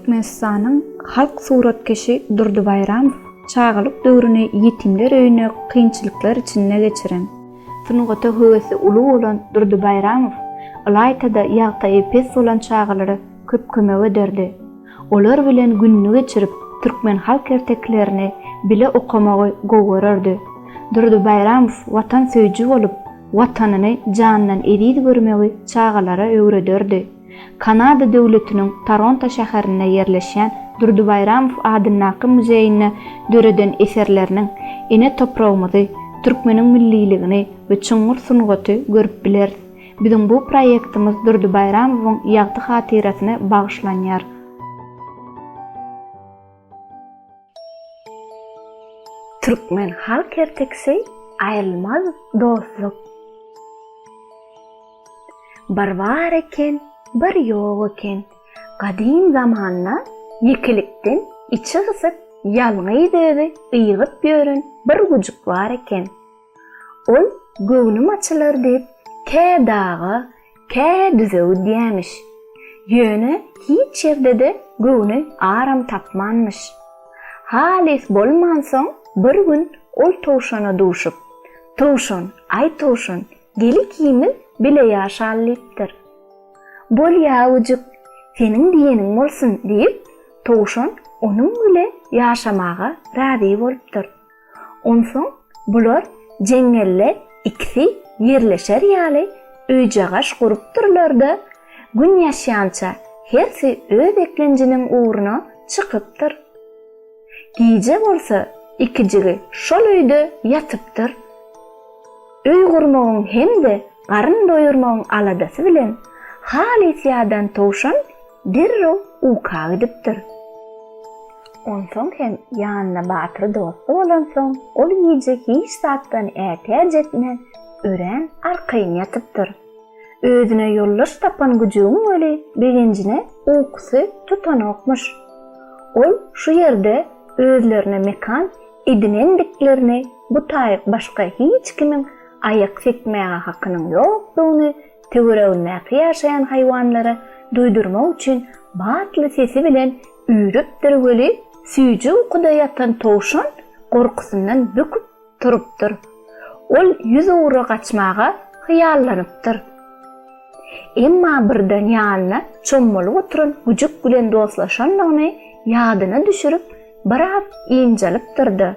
Türkmenistanyň halk suratkeşi Durdy Baýramow çagalyk döwrüni ýetimler öýünde kynçylyklar içinde geçiren. Sungata höwesi uly bolan Durdy Baýramow ylaýta-da ýagdaýy pes bolan çagalara köp kömek ederdi. Olar bilen gününi geçirip, türkmen halk ertekilerini bile okamagy gowy görerdi. Durdy Baýramow watansöýüji bolup, Watanyny jandan eziz görmegi çagalara öwrederdi. Kanada döwletiniň Toronto şäherinde ýerleşýän Durdy Baýramow adyndaky muzeýinde döreden eserleriniň ene topragymyzy, türkmeniň milliligini we çuňňur sungaty görüp bileris. Biziň bu proýektimiz Durdy Baýramowyň ýagty hatyrasyna bagyşlanýar. Türkmen halk ertekisi Aýrylmaz dostluk. Bir bar eken, bir ýok eken. Gadym zamanda ýekelikden içi gysyp, ýalňyz özi ygyp ýören bir güjük bar eken. Ol göwnüm açylar diýip, kä daga, kä düze gidýämiş. Ýöne hiç ýerde-de göwni aram tapmanmyş. Halys bolmansoň, bir gün ol towşana duşup, Towşan, aý towşan, gel ikimiz bile ýaşaly diýipdir. Bolýa, güjük, seniň diýeniň bolsun diýip, towşan onuň bile ýaşamaga razy bolupdyr. Onsoň bular jeňňelde ikisi ýerleşer ýaly öýjagaş gurupdyrlar-da, Gün ýaşýança hersi öz eklenjiniň ugruna çykypdyr. Gije bolsa ikijigi şol öýde ýatypdyr. Öý gurmagyň hem-de garyn doýurmagyň aladasy bilen halys ýadan towşan derrew uka gidipdir. Onsoň hem ýanynda batyr dosty bolansoň, ol gije hiç zatdan ätiýaç etmän, örän arkaýyn ýatypdyr. Özüne ýoldaş tapan güjügiň weli begenjine ukusy tutanokmyş. Ol şu ýerde özlerine mekan edinendiklerini, bu taýyk başga hiç kimiň aýak sekmäge hakynyň ýokdugyny töweregindäki ýaşaýan haýwanlara duýdurmak üçin batly sesi bilen üýrüpdir weli, süýji ukuda ýatan towşan gorkusyndan böküp turupdyr. Ol ýüzugra gaçmaga hyýallanypdyr. Emma birden ýanyna çommalyp oturan güjük bilen dostlaşandygyny ýadyna düşürip, biraz ynjalypdyr-da,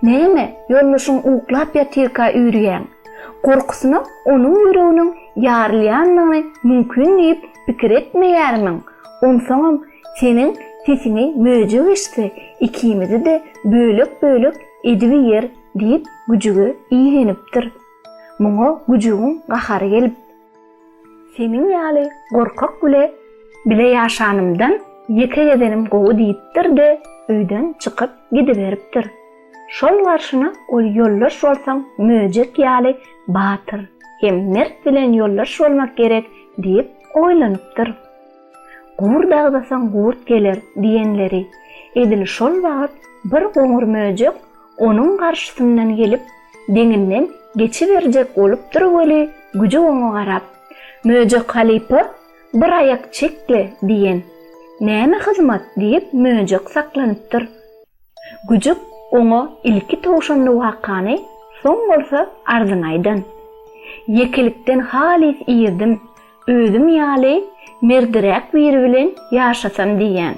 Näme, ýoldaşyň uklap ýatyrka üýrýäň? Gorkusyna onuň ýüreginiň ýarylýandygyny mümkin diýip pikir etmeýärmiň? Onsoňam seniň sesiňi möjek eşitse, ikimizi-de bölek-bölek edibiýer diýip, güjüge igenipdir. Muňa güjügiň gahary gelip. Seniň ýaly gorkak bile bile ýaşanymdan ýeke gezenim gowy diýipdir-de, öýden çykyp gidiberipdir. Şol barşyna ol ýoldaş bolsaň möjek ýaly batyr hem mert bilen ýoldaş bolmak gerek diýip oýlanypdyr. Gurt agzasaň gurt geler diýenleri, edil şol wagt bir goňur möjek onuň garşysyndan gelip, deňinden geçiberjek bolupdyr weli, güjük oňa garap, Möjek halypa, bir aýak çek-le diýen. Näme hyzmat? diýip, möjek saklanypdyr. Güjük oňa ilki towşanly wakany, soň bolsa arzyny aýdan. Ýekelikden halys irdim, özüm ýaly merdiräk biri bilen ýaşasam diýýän.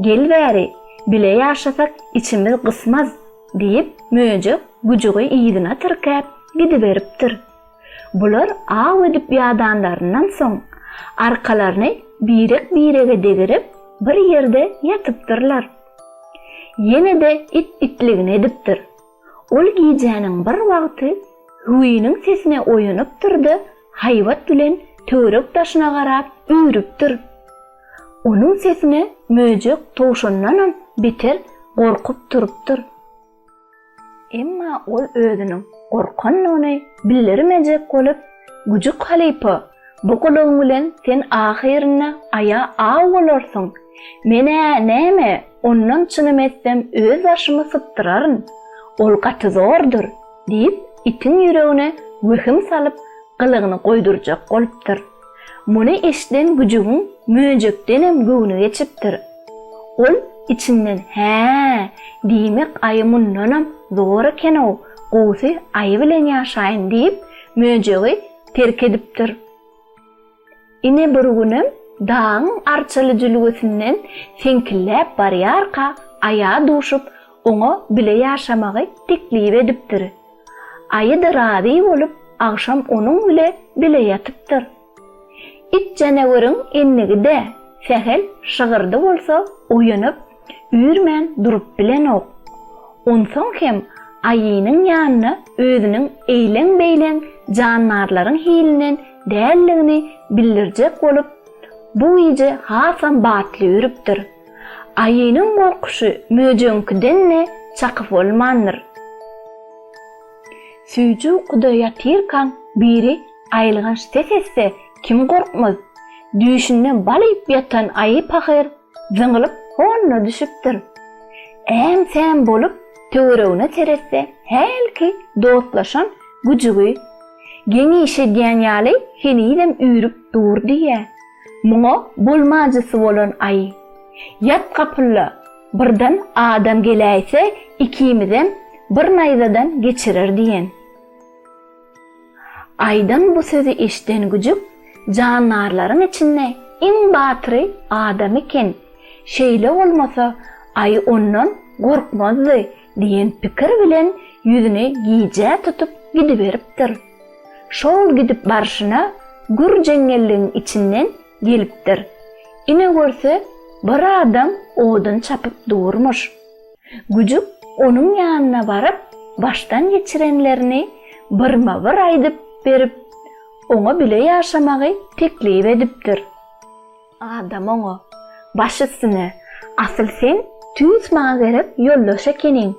Gel bäri, bile ýaşasak içimiz gysmaz, diýip, möjek güjügi yzyna tirkäp gidiberipdir. Bular aw edip ýadanlaryndan soň, arkalaryny birek-birege degirip, bir ýerde ýatypdyrlar. Ýene-de it itligini edipdir. Ol gijäniň bir wagty hüwiniň sesine oýanypdyr-da, haýbat bilen töwerek-daşyna garap üýrüpdir. Onuň sesine möjek towşandanam beter gorkup turupdyr. Emma ol özüniň gorkandygyny bildirmejek bolup, Güjük halypa, bu gylygyň bilen sen ahyrynda aýa aw bolarsyň. Men-ä näme, ondan çynym etsem öz başymy sypdyraryn. Ol gaty zordur, diýip, itiň ýüregine wehim salyp, gylygyny goýdurjak bolupdyr. Muny eşiden güjügiň möjekdenem göwni geçipdir. Ol içinden Hä, diýmek aýy mundanam zor eken-ow, gowusy aýy bilen ýaşaýyn diýip, möjegi terk edipdir. Ine bir günem dagyň arçaly jülgesinden seňkilläp barýarka aýa duşup, oňa bile ýaşamagy teklip edipdir. Aýy-da razy bolup, agşam onuň bile bile ýatypdyr. It janaweriň endigi-dä, sähel şygyrdy bolsa oýanyp, üýrmän durup bilenok. Onsoň hem aýynyň ýanyna özüniň eýleň-beýleň jandarlaryň hilinden däldigini bildirjek bolup, bu gije hasam batly üýrüpdir. Aýynyň gorkuşy möjegiňkiden-de çaky bolmandyr. Süýji ukuda ýatyrkaň biri aýylganç ses etse kim gorkmaz? Düýşünde bal iýip ýatan aýy pahyr zyňylyp honuna düşüpdir. Äm-säm bolup töweregine seretse hälki dostlaşan güjügi geň iş edýän ýaly henizem üýrüp dur diýýä. Muňa bolmajysy bolan aýy, Ýat gapylla, birden adam geläýse ikimizem bir naýzadan geçirer diýen. Aýdan bu sözi eşden güjük jandarlaryň içinde iň batyry adam eken, şeýle bolmasa aýy ondan gorkmazdy diýen pikir bilen ýüzüni gijä tutup gidiberipdir. Şol gidip barşyna gür jeňňelligiň içinden gelipdir. Ine görse, bir adam odun çapyp durmuş. Güjük onuň ýanyna baryp, başdan geçirenlerini birma-bir aýdyp berip, oňa bile ýaşamagy teklip edipdir. Adam oňa, Baş üstüne, asyl sen tüýs maňa gerek ýoldaş ekeniň.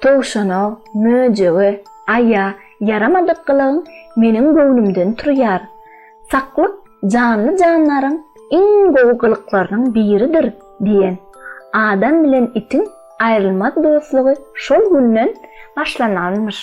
Towşana, möjege, aýa ýaramadyk gylygyň meniň göwnümden turýar. Saklyk janly-jandaryň iň gowy gylyklarynyň biridir diýen. Adam bilen itiň aýrylmaz dostlugy şol günden başlananmyş.